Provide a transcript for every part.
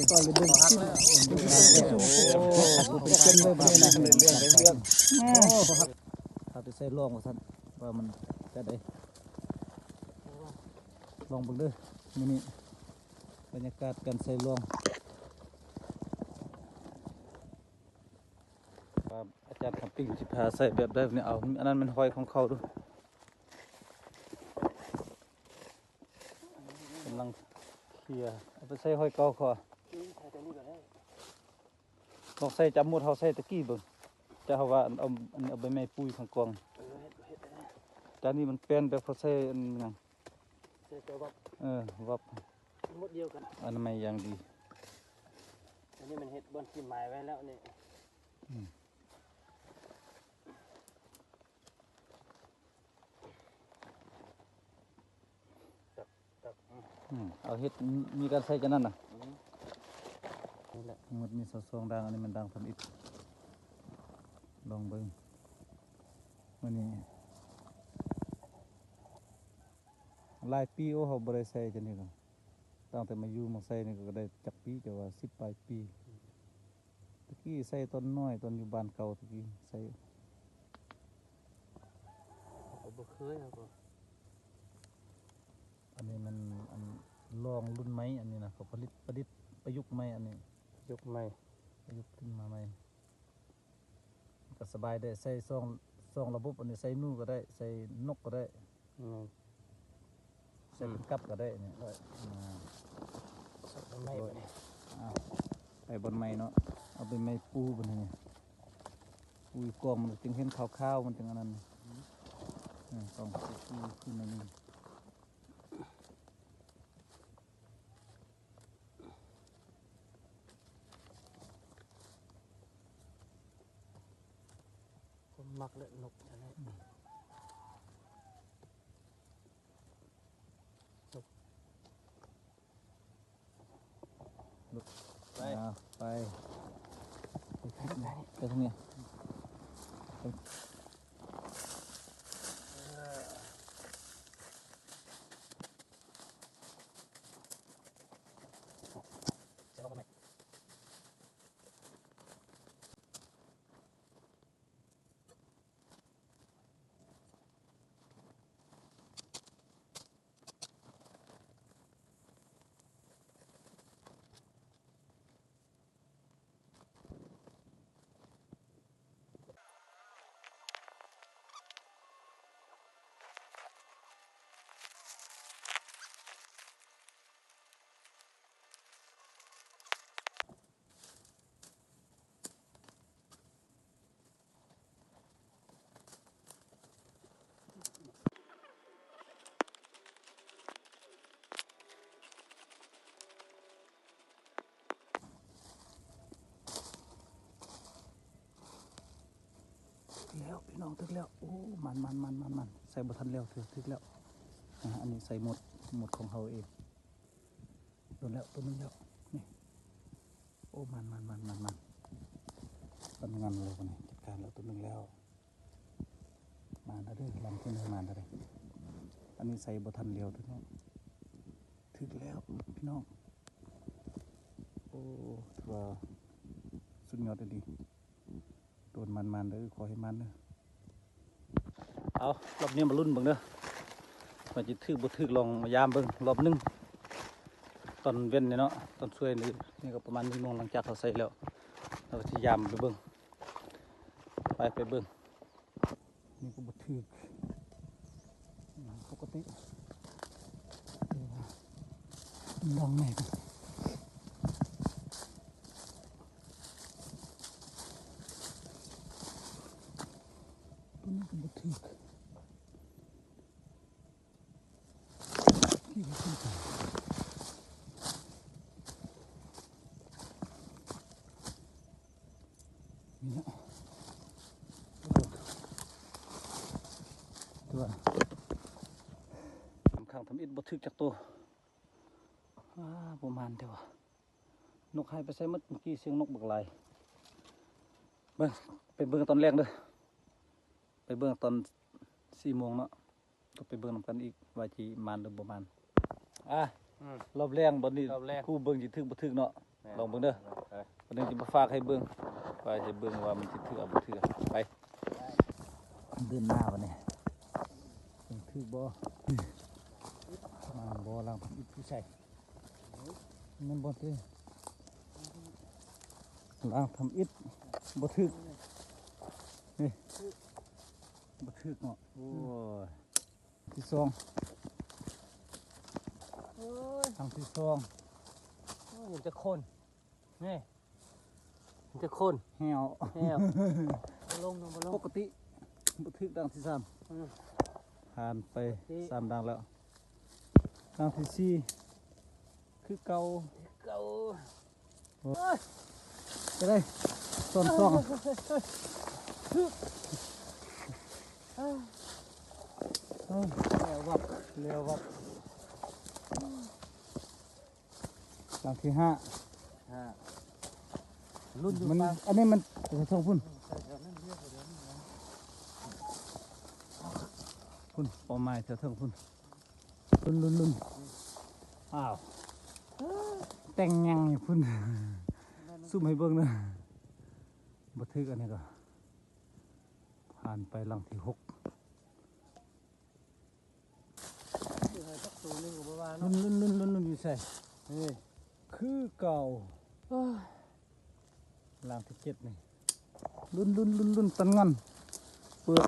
ຕອນເລີຍເບິ່ງ ໂອ້ ເປັນເຊັ່ນເລີຍບັດນີ້ນະ ພາໄປໃສ່ລອງວ່າຊັ້ນ ວ່າມັນຈະໄດ້ ລອງເບິ່ງເດີ ມື້ນີ້ບັນຍາກາດການໃສ່ລອງ ວ່າອາຈານຄຳປິງຊິພາໃສ່ແບບໃດນີ້ ເອົາ ອັນນັ້ນແມ່ນຮອຍຂອງເຂົາດູ ກຳລັງເຄຍ ເອົາໄປໃສ່ຮອຍເກົ່າເຂົາ ອືມ ໃສ່ຕົວນີ້ກໍໄດ້ ລອງໃສ່ຈຳໝົດເຮົາໃສ່ຕະກີ້ເບິ່ງ ຈະເຮົາວ່າເອົາ ອັນ ເອົາໃບໄມ້ປູຢູ່ຂ້າງກອງ ເອີ ເຮັດ ເຮັດໄດ້ ຈາກນີ້ມັນແປນແບບເຂົາໃສ່ອັນຫຍັງ ໃສ່ຕົວວັບ ເອີ ວັບ ໝົດດຽວກັນ ອະນາໄມຢ່າງດີ ອັນນີ້ມັນເຮັດບ່ອນທີ່ໝາຍໄວ້ແລ້ວນີ້ ອືມ ຕັກ ຕັກ ອືມ ອືມ ເອົາເຮັດ ມີການໃສ່ຈາກນັ້ນນະ ອືມ ນີ້ແຫຼະ ໝົດມີຊາວສອງດ່າງ ອັນນີ້ແມ່ນດ່າງທຳອິດ ລອງເບິ່ງ ມື້ນີ້ ຫຼາຍປີ ໂອ້ ເຮົາບໍ່ໄດ້ໃສ່ຈັ່ງນີ້ກໍ ຕັ້ງແຕ່ມາຢູ່ເມືອງໄຊນີ້ກໍໄດ້ຈັກປີ ຈະວ່າສິບປາຍປີ ຕະກີ້ໃສ່ຕອນນ້ອຍ ຕອນຢູ່ບ້ານເກົ່າຕະກີ້ໃສ່ ເຮົາກໍບໍ່ເຄີຍ ເຮົາກໍ ອັນນີ້ມັນ ອັນ ລອງລຸ້ນໃໝ່ ອັນນີ້ນະ ເຂົາຜະລິດ ປະດິດ ປະຍຸກໃໝ່ ອັນນີ້ ປະຍຸກໃໝ່ ປະຍຸກຂຶ້ນມາໃໝ່ ກໍສະບາຍໄດ້ ໃສ່ສອງ ສອງລະບົບ ອັນນີ້ໃສ່ໜູກໍໄດ້ ໃສ່ນົກກໍໄດ້ ແມ່ນ ໃສ່ເປັນກັບກໍໄດ້ນີ້ ອືມ ອ່າ ໃສ່ບ່ອນໃໝ່ບັດນີ້ ອ່າ ໄປບ່ອນໃໝ່ເນາະ ເອົາໃບໄມ້ປູບັດນີ້ ປູຢູ່ກອງມັນຈຶ່ງເຫັນຂາວໆ ມັນຈຶ່ງອັນນັ້ນ ອືມ ເອີ ຕ້ອງໃສ່ປູຂຶ້ນໜ້ອຍໜຶ່ງ. ຄົນມັກແຫຼະນົກອັນນີ້ ນົກ ໄປ ອ່າ ໄປ ໄປທາງນີ້ ໄປທາງນີ້. ຖືກແລ້ວພີ່ນ້ອງ ຖືກແລ້ວ. ໂອ້ ໝານໆໆໆ ໃສ່ບໍ່ທັນແລ້ວ ຖືກ ຖືກແລ້ວ. ອ່າ ອັນນີ້ໃສ່ໝົດ ໝົດຂອງເຮົາເອງ. ໂດນແລ້ວ ໂຕໜຶ່ງແລ້ວ ນີ້. ໂອ້ ໝານໆໆໆໆ ປານງານແລ້ວ ບາດນີ້ຈັດການແລ້ວ ໂຕໜຶ່ງແລ້ວ. ມາແລ້ວເດີ ລຳໂຕໜຶ່ງມາແລ້ວເດີ. ອັນນີ້ໃສ່ບໍ່ທັນແລ້ວເດີເນາະ. ຖືກແລ້ວພີ່ນ້ອງ. ໂອ້ ຖືວ່າສຸດຍອດອີ່ຫຼີ. ໂດນໝານໆເດີ ຂໍໃຫ້ໝານເດີ. ເອົາ ລອບນີ້ມາລຸ້ນເບິ່ງເດີ ວ່າຊິຖືກບໍ່ຖືກ ລອງມາຢາມເບິ່ງລອບໜຶ່ງ ຕອນເວັນນີ້ເນາະ ຕອນຊ່ວຍນີ້ ນີ້ກໍປະມານໜຶ່ງໂມງ ຫຼັງຈາກເຮົາໃສ່ແລ້ວ ເຮົາກໍຊິຢາມໄປເບິ່ງ ໄປ ໄປເບິ່ງ. ນີ້ກໍບໍ່ຖືກ ປົກກະຕິ ລອງໃໝ່ກ່ອນ. ຕົວນີ້ກໍບໍ່ຖືກ ນີ້ນະ ຕົວ ສຳຄັນທຳອິດບໍ່ຖືກຈັກໂຕ. ອ້າ ບໍ່ໝານແທ້ວ່າ ນົກຫາຍໄປໃສໝົດ? ເມື່ອກີ້ສຽງນົກບັກຫຼາຍ. ເບິ່ງ ໄປເບິ່ງຕອນແລງເດີ ໄປເບິ່ງຕອນສີ່ໂມງເນາະ ກໍໄປເບິ່ງນຳກັນອີກວ່າຊິໝານຫຼືບໍ່ໝານ. ອ່າ ອືມ ລອບແລງບັດນີ້ ລອບແລງ ຄູ່ເບິ່ງຊິຖືກບໍ່ຖືກເນາະ. ລອງເບິ່ງເດີ ເອີ ວັນນີ້ຈະມາຝາກໃຫ້ເບິ່ງ ຝາກໃຫ້ເບິ່ງວ່າມັນຊິຖືກບໍ່ຖືກ ໄປ ເດີນໜ້າບັດນີ້ ຖືກບໍ່ ມາບໍ່ ຫຼັງທຳອິດຢູ່ໃສ ແມ່ນບໍ່ຕິ ຫຼັງທຳອິດບໍ່ຖືກ ນີ້ ບໍ່ຖືກເນາະ ໂອ້ຍ ທີສອງ ໂອ້ຍ ຄັ້ງທີສອງ ໂອ້ຍ ເຫັນແຕ່ຄົນ ນີ້ ເຫັນແຕ່ຄົນ ແຫ້ວ ແຫ້ວ ບໍ່ລົງເນາະ ບໍ່ລົງ ປົກກະຕິບໍ່ຖືກດັ່ງທີສາມ ອືມ ຜ່ານໄປ ປົກກະຕິ ສາມດັ່ງແລ້ວ ຄັ້ງທີສີ່ ຄືເກົ່າ ຄືເກົ່າ ໂອ້ຍ ໄປເລີຍ ສອງສອງ ແລ້ວວັບ ແລ້ວວັບ ຫຼັງທີຫ້າ ຫ້າ ລຸ້ນຢູ່ ມັນ ປະ ອັນນີ້ມັນແຖວເທິງພຸ້ນ ອືມ ໃສ່ແຖວນັ້ນເດີ ແຖວນັ້ນນະ ພຸ້ນ ເປົ້າໝາຍແຖວເທິງພຸ້ນ. ລຸ້ນ ລຸ້ນ ລຸ້ນ ອ້າວ ແຕ່ງຍັງຢູ່ພຸ້ນ ຊູມໃຫ້ເບິ່ງເດີ ບໍ່ຖືກ ອັນນີ້ກໍຜ່ານໄປຫຼັງທີຫົກ ລຸ້ນ ລຸ້ນ ລຸ້ນ ລຸ້ນ ຢູ່ໃສ ເອີ ຄືເກົ່າ ໂອ້ຍ ຫຼັງທີເຈັດນີ້ ລຸ້ນ ລຸ້ນ ລຸ້ນ ລຸ້ນ ຕັນງອນ ເປີດ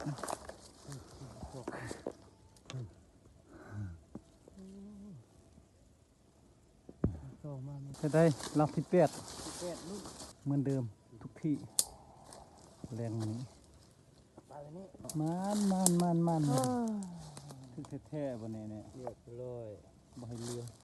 ສອງມາ ເຮັດໄດ້ຫຼັງທີແປດ ທີແປດ ລຸ້ນ ເໝືອນເດີມທຸກທີ່ ແລງນີ້ ປານນີ້ ມານ ມານ ມານ ມານ ເອີ ຖືກແທ້ໆ ບັດນີ້ນີ້ ຮຽບຮ້ອຍ ບໍ່ໃຫ້ເຫຼືອ.